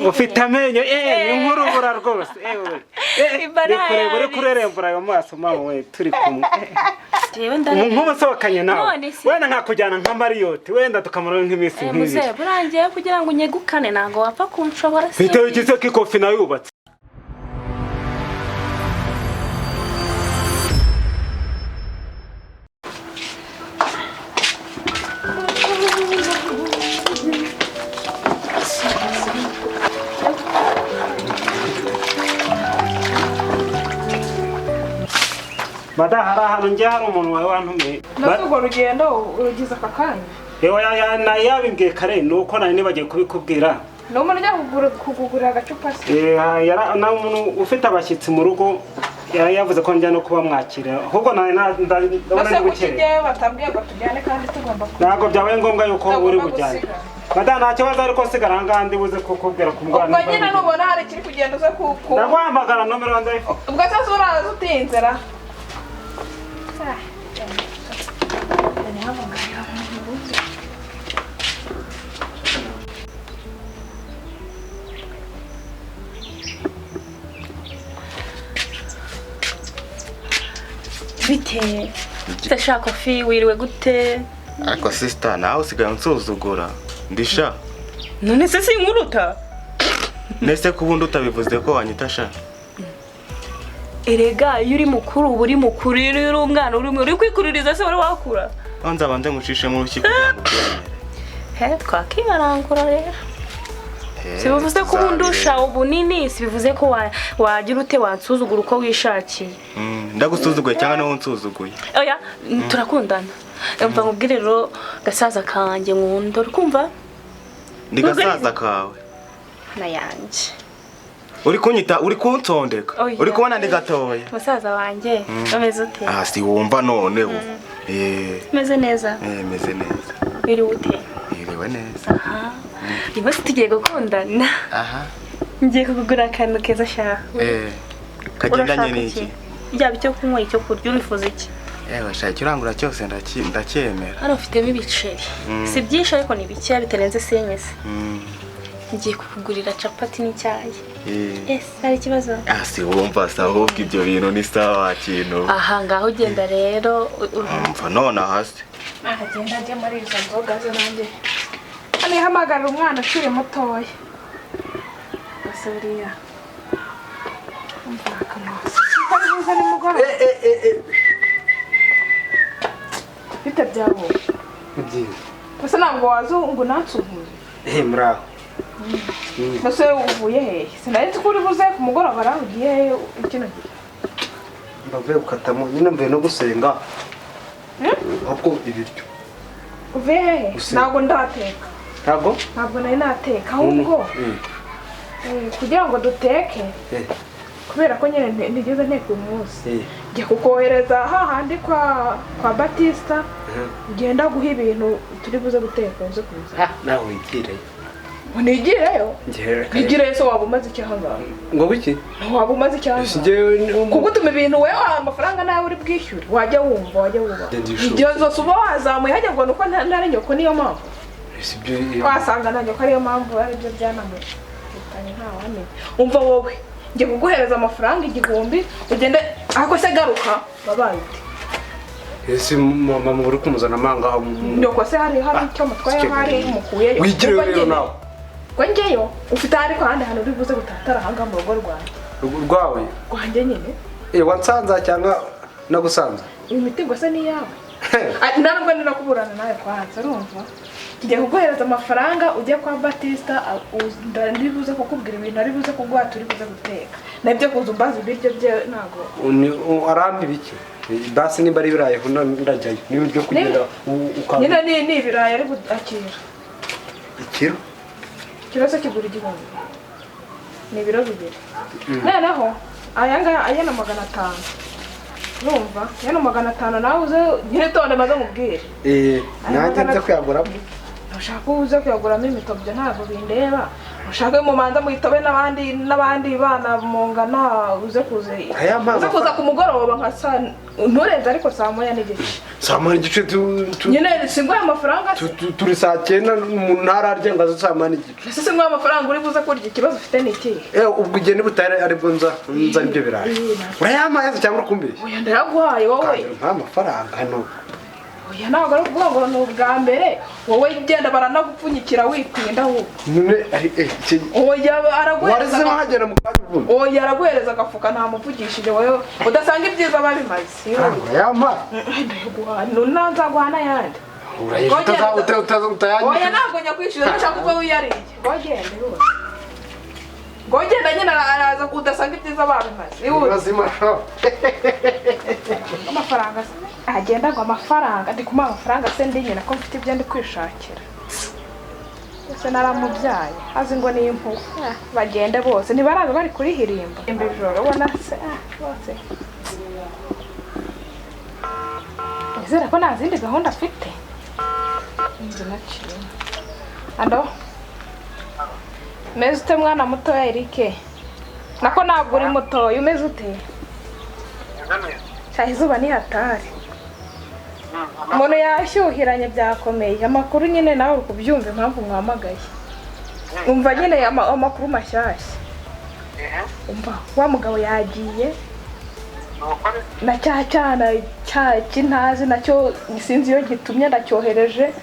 Ufite amenyo ni nk'urubura rwose. Ewe, Imbaraga. Uri kurerembura ayo maso, mama we, turi kumwe. Jewe ndare. Nk'ubu nsohokanye nawe None se. wenda nkakujyana nka Marriott, wenda tukamara nk'iminsi nk'ibiri. Muzehe, burangiye kugira ngo unyegukane ntabwo wapfa kunshobora se. Bitewe iki ko ikofi nayo yubatse? Mada, hari ahantu njya, hari umuntu wawe wantumiye. Ndetse urwo rugendo urugize aka kanya? Ewa, yabimbwiye kare, ni uko nari nibagiye kubikubwira. Ni umuntu ujya kugugurira agacupa se? Ni umuntu ufite abashyitsi mu rugo, yari yavuze ko njya no kubamwakira, ahubwo nari ndabona Ese ni kuki bukeye. njyewe batambwiye ngo tujyane kandi tugomba ku Ntabwo byabaye ngombwa yuko Tugomba uri bujyane. gusiga. Mada, nta kibazo, ariko sigara aha ngaha, ndibuze kukubwira ku Ubwo mugoroba. nyine nubona hari ikiri kugenda uze ku Ndaguhamagara, nomero ndayifite. Ubwo se uraza utinze ra? Bite? Sha Kofi, wiriwe gute? Ariko sister, nawe usigaye unsuzugura ndisha. None se sinkuruta? Nese ko ubundi utabivuze ko wanyita sha? Erega iyo uri mukuru uba uri mukuru, iyo uri umwana uri kwikururiza se wari wakura. Banza banze ngucishemo urushyi kugira ngo ubyemere. He, twakibarangura rero. Si bivuze ko ubundi usha ubunini, si bivuze ko wagira ute wansuzugura uko wishakiye. Ndagusuzuguye cyangwa niwe unsuzuguye? Oya, turakundana. Umva nkubwire rero, gasaza kanjye nkunda, uri kumva? Ndi gasaza kawe? Na yanjye. Uri kunyita, uri kunsondeka? Oya. Uri kubona ndi gatoya? Musaza wanjye, umeze ute? Ah, si wumva noneho? Umeze neza? Meze neza. Wiriwe ute? Iriwe neza. Aha. Uyu munsi tugiye gukundana. Aha. Ngiye kukugura akantu keza sha. Kagendanye Urashaka n'iki? iki? Yaba icyo kunywa, icyo kurya, urifuza iki? Ewe sha, icyo urangura cyose ndacyemera. Hano ufitemo ibiceri. Si byinshi ariko ni bikeya bitarenze senyese. Ngiye kukugurira capati n'icyayi. Ese hari ikibazo? Ah, si wumva se, ahubwo ibyo bintu ni sawa kintu. Aha ngaho ugenda rero Umva none hasi. Agenda ajye muri izo nzoga ze, nanjye hano ihamagarira umwana ukiri mutoya gusa buriya umva akamasa kuko ari buze nimugoroba. Bite byawe? Ni byiza. Gusa ntabwo waza ngo unansuhuze? Muraho. Mbese uvuye hehe? Sinari nzi ko uri buze ku mugoroba raho, ugiye hehe kino gihe? Mbavuye gukatamo nyine, mvuye no gusenga, ahubwo ibiryo. Uvuye hehe? Gusenga. Ntabwo ndateka. Ntabwo. Ntabwo nari nateka ahubwo kugira ngo duteke, kubera ko nyine ntigeze nteka uyu munsi, njya kukohereza hahandi kwa Batista, ugenda guha ibintu turi buze guteka, uze kuza. Nawe wigireyo. Ngo nigireyo? Ngiye. Nigireyo se waba umaze iki ahangaha? Ngo biki? Waba umaze iki ahangaha? Njyewe Kugutuma ibintu wewe amafaranga nawe uri bwishyure, wajya wumva, wajya wubaha. Njye ndishoboye. Ibyo zose uba wazamuye hajya ngo ni uko ntari nyoko, niyo mpamvu. Si ibyo. Wasanga na nyoko ariyo mpamvu aribyo byanamuhitanye, ntawamenya. Umva wowe, njye kuguhereza amafaranga 1000 ugende, ariko se garuka wabaye ute? Ese mama uri kumuzana amanga? Nyoko se hari icyo mutwaye, hari mukuyeyo? Wigireyo Ubwo rero nawe. Ubwo njyeyo ufite ariko ahandi hantu uri buze gutatara ahangaha mu rugo rwanjye. Rwawe? Rwanjye nyine. Wansanza cyangwa nagusanza? Iyi mitungo se ni iyawe? Nta nubwo ndi no kuburana nawe kwanza, urumva? Ngiye kuguhereza amafaranga ujye kwa Batista, ndi buze kukubwira ibintu ari buze kuguha turi buze guteka. Nabyo kuza umbaza ibiryo bye ntabwo. Arampa ibiki basi? Nimba ari ibirayi hano ndajyayo, niba ibyo kugenda Nyine ni ibirayi ari akira. Ikiro? Ikiro se kigura 1000. Ni ibiro 2. Noneho aya ngaya aya ni 500. Urumva? Aya ni 500, nawe uze nyine tonde maze nkubwire. Nanjye nze kuyaguramo. Ushaka uze kuyaguramo imitobyo ntabwo bindeba. Ushake mumanza muhitobe n'abandi bana mungana, uze kuze Aya mpamvu uze kuza ku mugoroba nka saa, nturenze ariko 1:30. 1:30 Nyine singuhe amafaranga se? Turi 9:00, umuntu ntararya ngo aze 1:30. Ese singuhe amafaranga uri buze kurya, ikibazo ufite ni ikihe? Ubwo igihe nibutare aribwo nza ibyo birayi. Urayampaye se cyangwa uri kumbeshya? Oya, ndayaguhaye wowe. Mpa amafaranga hano. Oya, ntabwo ari ukuvuga ngo ni ubwa mbere, wowe genda baranagupfunyikira witinda ahubwo. None ari Oya, araguhereza warize nkagera mu kanya ubundi. Oya, araguhereza agafuka ntamuvugishije wowe udasanga ibyiza babimaze. Urayampaye? Ndayaguha, nzaguha n'ayandi. Urayishyura utayanyishyura. Oya, ntabwo nyakwishyura, ndashaka uko wiyariye. Ngo gende rwose. Ngo genda nyine, araza udasanga ibyiza babimaze. Ihute. Mazima sho. Amafaranga se agenda ngo amafaranga ndi kumuha amafaranga se, ndi nyina ko mfite ibyo ndi kwishakira. Ese naramubyaye azi ngo ni impuhwe. Bagende bose ntibaraza bari kurihirimba ijoro ubona se, bose nizera ko nta zindi gahunda afite. Inzu naciye. Alo, umeze ute mwana mutoya Eric? Nako ntabwo uri mutoya, umeze ute? Cya izuba ni hatari, umuntu yashyuhiranye byakomeye. Amakuru nyine nawe uri kubyumva impamvu mwamagaye. Umva nyine amakuru mashyashya. Umva wa mugabo yagiye na cya cyana cya kintazi nacyo sinzi iyo gitumye ndacyohereje.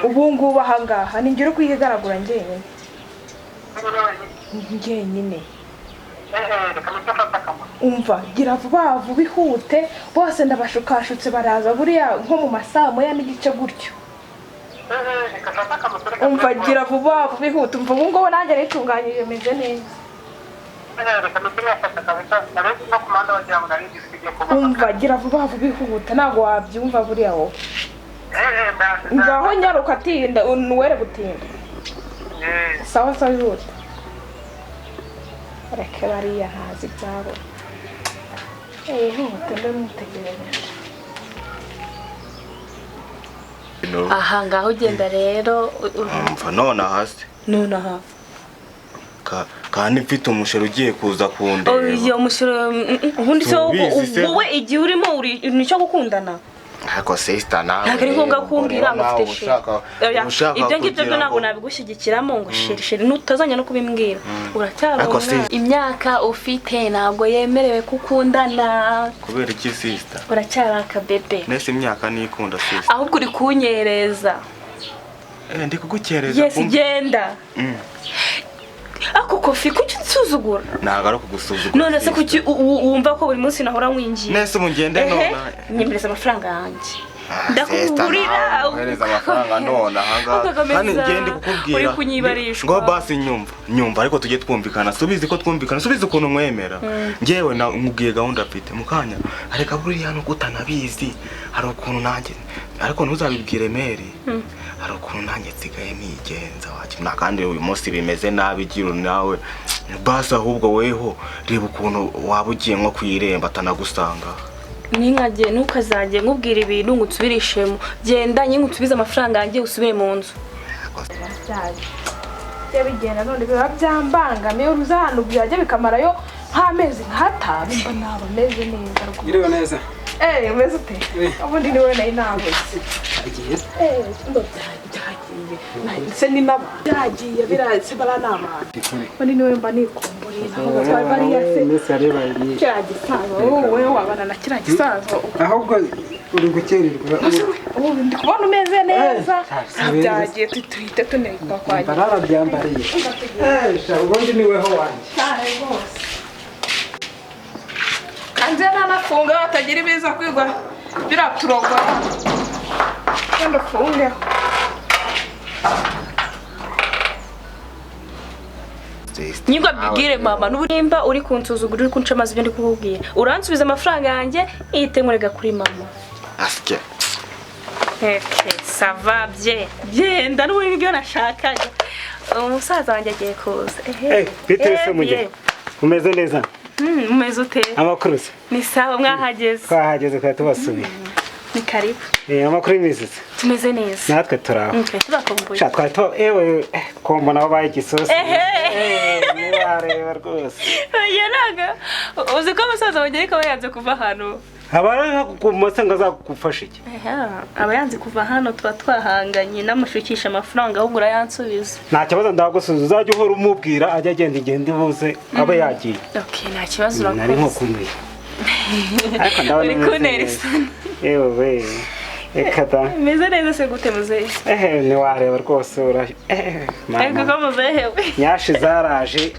Ubu ngubu aha ngaha ni njye uri kuyigaragura njyenyine. Njyenyine. Umva gira vuba vuba ihute, bose ndabashukashutse baraza buriya nko mu masaa 1:30 gutyo. Umva gira vuba vuba ihute, umva ubu ngubu nanjye nitunganyije meze neza. Umva gira vuba vuba ihute, ntabwo wabyumva buriya wowe. Ngaho nyaruka atinda, uwere gutinda. Sawa sawa ihute. Reka bariya ntazi ibyabo. Ihute ndamutegereje. Aha ngaho ugenda rero. Umva none hasi. None aha. Kandi mfite umushero ugiye kuza kundeba. Oya umushero ubundi se wowe igihe urimo uri nicyo gukundana. Ariko sister nawe ntabwo ari ngombwa kumbwira ngo ufite sheri. Ibyo ngibyo byo ntabwo nabigushyigikiramo ngo sheri sheri nutazanya no kubimbwira. Uracyari umwana. Imyaka ufite ntabwo yemerewe kukundana. Kubera iki sister? Uracyari akabebe. Nese imyaka nikunda sister. Ahubwo uri kunyereza. Ndi kugukereza. Yes, genda. Ako kofi kuki nsuzugura? Ntabwo ari kugusuzugura. None se kuki wumva ko buri munsi nahora mwinjiye? Nese mugende none. Nyemereza amafaranga yanjye. Ndakugurira. Uhereza amafaranga none ahangaha. Kandi ngende kukubwira. Uri kunyibarishwa. Ngo basi nyumva. Nyumva ariko tujye twumvikana. Subizi ko twumvikana. Subizi ukuntu mwemera. Ngewe na mubwiye gahunda afite mukanya. Areka buriya no kutanabizi. Hari ukuntu nanjye ariko ntuzabibwire Mary. Hari ukuntu nanjye nsigaye nigenza wacu. Na kandi uyu munsi bimeze nabi gira nawe. Basi ahubwo weho reba ukuntu waba ugiye nko kwiremba atanagusanga. Ninkagiye ntukazajye nkubwira ibintu ngo unsubirishemo. Genda nyine unsubize amafaranga yanjye usubire mu nzu. Bya bigenda none biba byambangamiye uruzano byajya bikamarayo nk'amezi nk'atanu mba naba meze neza rwose. Iriwe neza. Umeze ute? Ubundi niwe nari nabuze. Agiye. Ndo byagiye. Se ni naba. Byagiye birase baranamana. Ubundi niwe mba nikumburiye naho batwari bariya se. Mese areba ni. Kiriya gisaza wowe wabana na kiriya gisaza. Ahubwo uri gukererwa. Ubu ndi kubona umeze neza. Byagiye tuhite tunekwa kwa nyina. Bararabyambariye. Sha ubundi niweho wanjye. Cyane rwose. Kanze nanafunga batagira ibiza kwigwa biraturogora. Kandi ufungeho. Nyingwa bibwire mama n'uburimba uri kunsuzugura uri kunca amazi ibyo ndi kukubwira. Uransubiza amafaranga yanjye ihite nkurega kuri mama. Asike. Okay, ça va bien. Genda n'ubundi ibyo nashakaga. Umusaza wanjye agiye kuza. Bite se mujye? Umeze neza? Umeze ute? Amakuru se? Ni sawa mwahageze. Twahageze kwa tubasubiye. Ni karibu. Amakuru y'imizizi. Tumeze neza. Natwe turaho. Twe tubakumbuye. Sha twari to ewe kombo nabo baye igisosi. Nibareba rwose. Yaraga. Uzi ko musaza wanjye ariko yanze kuva hano. Abara kumose ngo azagufasha iki? Aba yanze kuva hano tuba twahanganye namushukisha amafaranga ahubwo urayansubiza. Nta kibazo ndagusubiza uzajya uhora umubwira ajya agenda igenda ibuze abe yagiye. Okay, nta kibazo urakoze. Nari nkokumbuye. Ariko ndabona uri kuntera isoni. Ewe we. Eka da. Meze neza se gute muzehe? Ntiwareba rwose ura. Ariko ko muzehe we. Nyashi zaraje.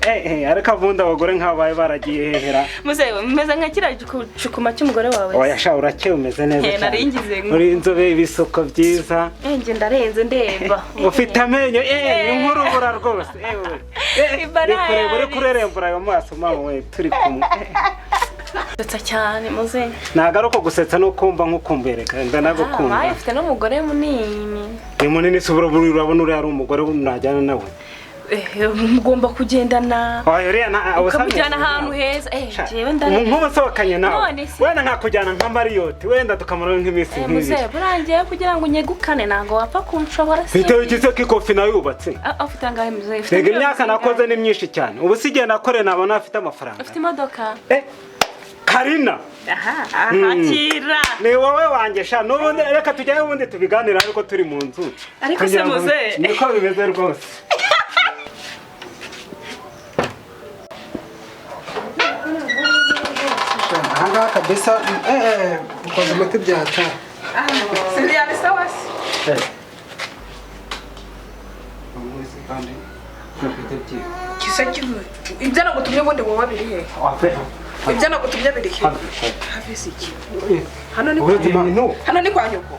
Ariko avundi abagore nk'abo bari baragiye hehera. Muzehe meze nka kiriya gicukuma cy'umugore wawe. Oya sha urakeye umeze neza cyane. Nari ngize ngo. Uri inzobe ibisuko byiza. Njye ndarenze ndeba. Ufite amenyo ni nk'urubura rwose. Ewe. Uri kurerembura ayo maso mama we turi kumwe. Gusetsa cyane muzehe. Ntabwo ari uko gusetsa no kumva nkukumbereka ndanagukunda. Maye ufite n'umugore munini. Ni munini se urabona uriya ari umugore najyana nawe. Mugomba kugendana. Oya uriya na ukamujyana ahantu heza. Jewe ndana. Nkubasohokanye nawe. Wenda nkakujyana nka Marriott wenda tukamara nk'iminsi nk'ibiri. Muzehe burangiye kugira ngo unyegukane ntabwo wapfa kunshobora se. Bitewe iki ko ikofi nayo yubatse. Ufite angahe muzehe? Rega imyaka nakoze ni myinshi cyane. Ubu si igihe nakore nabona afite amafaranga. Ufite imodoka? Karina. Aha, akira. Ni wowe wanjye sha nubundi reka tujyayo ubundi tubiganira ariko turi mu nzu. Ariko se muzehe. Niko bimeze rwose. Aha kabisa ukoze umuti byata. Siriya ni sawa se. Kisa kimwe. Ibyo nagutumye ubundi wowe biri he? Ibyo nagutumye biri he? Have se iki? Hano ni kwa hano ni kwa nyoko.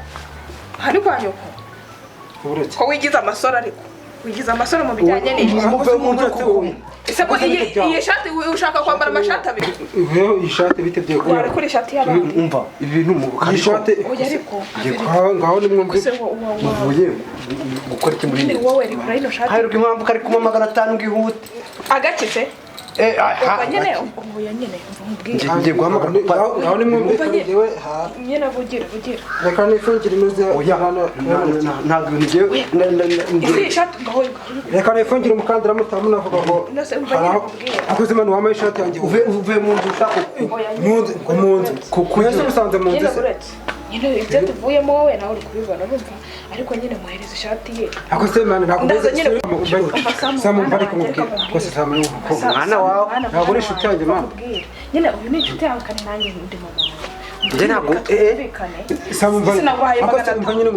Hano ni kwa nyoko. Ko wigize amasoro ariko. Wigize amasoro mu bijyanye n'iki? Ese ko iyi shati ushaka kwambara amashati abiri? Wewe ishati bite bye ko. Wari kuri ishati y'abandi. Umva ibintu mu ishati. Oya ariko. Ngaho ni mwumve. Muvuye gukora iki muri ni wowe uri kuri ino shati. Haruka impamvu kari kuma 500 ngihute. Agakize? Aha. Nyene ubuya nyene umva ngiye guhamagara ngaho ni mwumve yewe ha. Nyene bugira bugira. Reka nifungire imeze. Oya ntabwo ngiye. Isi shati ngaho. Reka nifungire umukandara mutamu navuga ngo akoze manu wambaye ishati yanjye uve mu nzu ushaka mu nzu kuko yese musanze mu nzu nyine ibyo tuvuyemo wowe nawe uri kubibona urumva ariko nyine muhereza ishati ye akoze manu ntabwo Samu mbari kumubwira kose Samu mwana wawe ntabwo uri inshuti yanjye mama nyine uyu ni inshuti yawe kandi nanjye ndi mama Njye ntabwo Samu mbari akoze umva nyine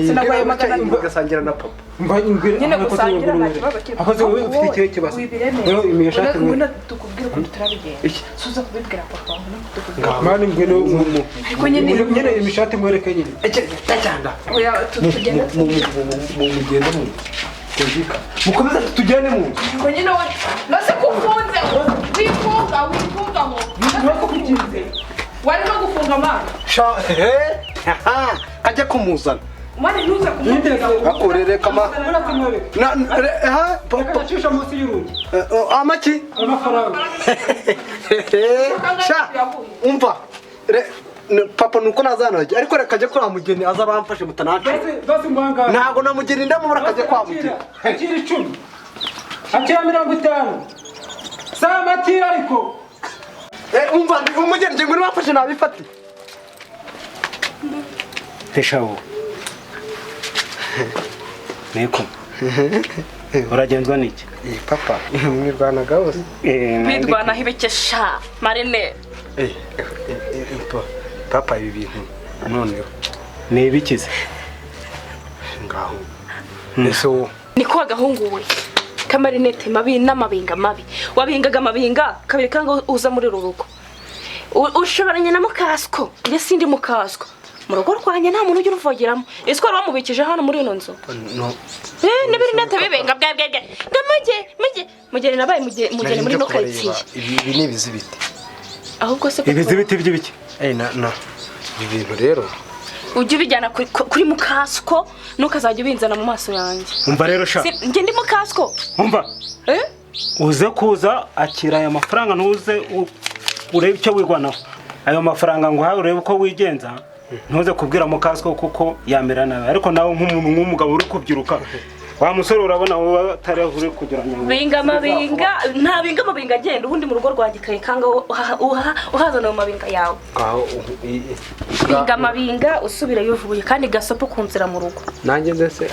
sinaguhaye 500 ugasangira na papa mba ingwira nyine gusangira nta kibazo kirimo akoze wowe ufite ikihe kibazo rero imiyo shati ngwino tukubwire ukuntu turabigenza suza kubibwira papa ngwino tukubwire mani ngwino ariko nyine nyine imishati mwereke nyine cyanda oya tugende mugende mu tujika mukomeze tujyane mu ngo nyine wowe nose kufunze wifunga wifunga ho wari no gufunga mama sha kajya kumuzana mani ntuze kumubwira akorere kama na ha papa munsi y'urugi amaki amafaranga sha umva papa nuko nazanaje ariko reka ajye kwa mugeni azabamfashe mutanacu basi mwanga ntago namugeni ndamubura akajya kwa mugeni akira 10 akira 50 sama akira ariko umva umugeni nje ngwino bamfashe nabifate Peshawo Niko uragenzwa niki papa mwirwanaga hose Mwirwanaho ibikesha marine papa ibi bintu noneho ni ibikize ngaho ese wo niko agahungu we kamarinete mabi n'amabinga mabi wabingaga amabinga kabiri kanga uza muri uru rugo ushoboranye na mukasko njye sindi mukasko mu rugo rwanjye nta muntu ujya uruvogeramo ese ko bamubikije hano muri ino nzu no n'ibirinete bibenga bwa bwa bwa ngamage mujye mugeni nabaye mugeni muri no karitsiye ibi ni ibizibiti ahubwo se ibizibiti by'ibiki na ibi bintu rero ujye ubijyana kuri mukasko ntukazajya ubinzana mu maso yanjye umva rero sha njye ndi mukasko umva uze kuza akira aya mafaranga ntuze urebe icyo wigwanaho ayo mafaranga ngo uhawe urebe uko wigenza Ntuze kubwira mukasiko kuko yamera nabi, ariko nawe nk'umuntu nk'umugabo uri kubyiruka, wa musore, urabona wowe atari aho uri kugira ngo Binga amabinga, nta binga amabinga, agenda ubundi mu rugo rwanjye kayikanga uhazana ayo mabinga yawe. Ngaho Binga amabinga, usubirayo uvuye, kandi gasopo ku nzira mu rugo. Nanjye ndetse.